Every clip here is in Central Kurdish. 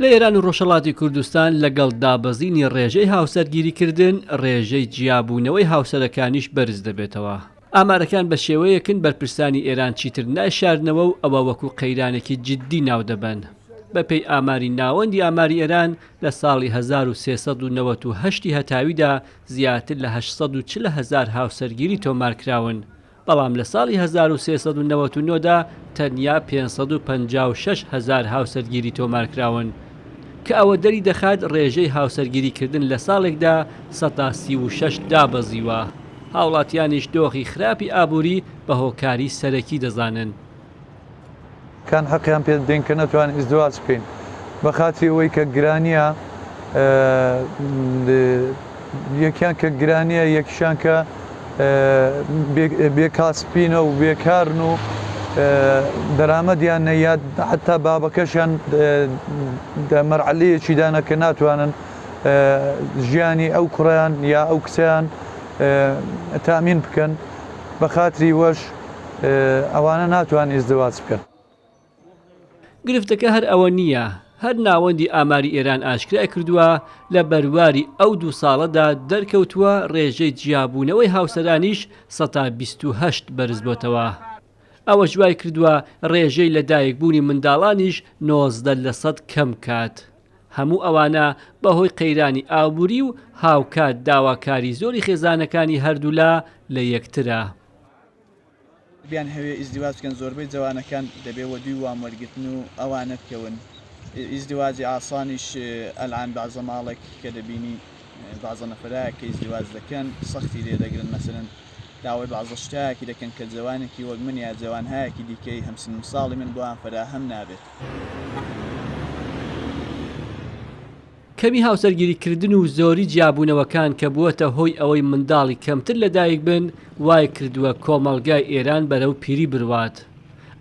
لە ئێران و ڕۆژهەڵاتی کوردستان لەگەڵ دابەزینی ڕێژەی هاوسەرگیریکردن، ڕێژەی جیابوونەوەی هاوسەرەکانیش بەرز دەبێتەوە. ئامارەکان بە شێوەیەکن بەرپرسانی ئێران چیتر نایشارنەوە و ئەوە وەکو قەیرانێکی جیددی ناودەبەن. بەپێی ئاماری ناوەندی ئاماری ئێران لە ساڵی 1398 ی هەتاویدا زیاتر لە 840 هەزار هاوسەرگیری تۆمارکراون، بەڵام لە ساڵی 1399 دا تەنیا 556 هەزار هاوسەرگیری تۆمارکراون، کە ئەوە دەریدەخات ڕێژەی هاوسەرگیریکردن لە ساڵێکدا 36% دابەزیوە، هاوڵاتیانیش دۆخی خراپی ئابووری بە هۆکاری سەرەکی دەزانن. کان حەقیان پێ بدەین کە نەتوانین ئیزدواج بکەین بە خاتری ئەوەی کە گرانیە یەکیان کە گرانیە یەکیشان کە بێ کاسپینە و بێکارن و دەرامەدیان نەیە حتا بابەکەشیان مەرعەلەیەکی دانە کە ناتوانن ژیانی ئەو کوڕیان یا ئەو کچیان تامین بکەن بە خاتری وەش ئەوانە ناتوان ئیزدواج بکەن. گرفتەکە هەر ئەوە نییە، هەر ناوەندی ئاماری ئێران ئاشکرای کردووە، لە بەرواری ئەو دوو ساڵەدا دەرکەوتووە رێژەی جیابوونەوەی هاوسەرانیش 28% بەرزبۆتەوە. ئەوەش وایکردووە رێژەی لەدایکبوونی منداڵانیش 19 لەسەد کەم کات. هەموو ئەوانە بەهۆی قەیرانی ئابووری و هاوکات داواکاری زۆری خێزانەکانی هەردوولا لە یەکترە. بیانهەوێ ئیزدیواج بکەن زۆربەی جەوانەکان دەبێ وەدووی وام وەرگرتن و ئەوانە بکەون ئیزدیواجی ئاسانیش ئەلعان بەعزە ماڵێک کە دەبینی بەعزە نەفەرایەک کە ئیزدیواج دەکەن سەختی لێ دەگرن مەسەلەن داوای بەعزە شتایەکی دەکەن کە جەوانێکی وەک من یا جەوانهایەکی دیکەی هەمسن و ساڵی من بۆیان فەراهەم نابێت. کەمی هاوسەرگیریکردن و زۆری جیابوونەوەکان کە بووەتە هۆی ئەوەی منداڵی کەمتر لەدایک بن، وایکردووە کۆمەڵگای ئێران بەرەو پیری بروات.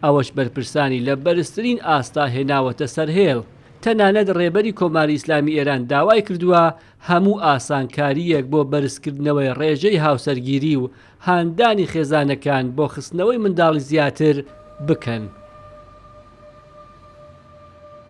ئەوەش بەرپرسانی لە بەرزترین ئاستا هێناوەتە سەر هێڵ. تەنانەت ڕێبەری کۆماری ئیسلامی ئێران داوای کردووە هەموو ئاسانکارییەک بۆ بەرزکردنەوەی ڕێژەی هاوسەرگیری و هاندانی خێزانەکان بۆ خستنەوەی منداڵی زیاتر بکەن.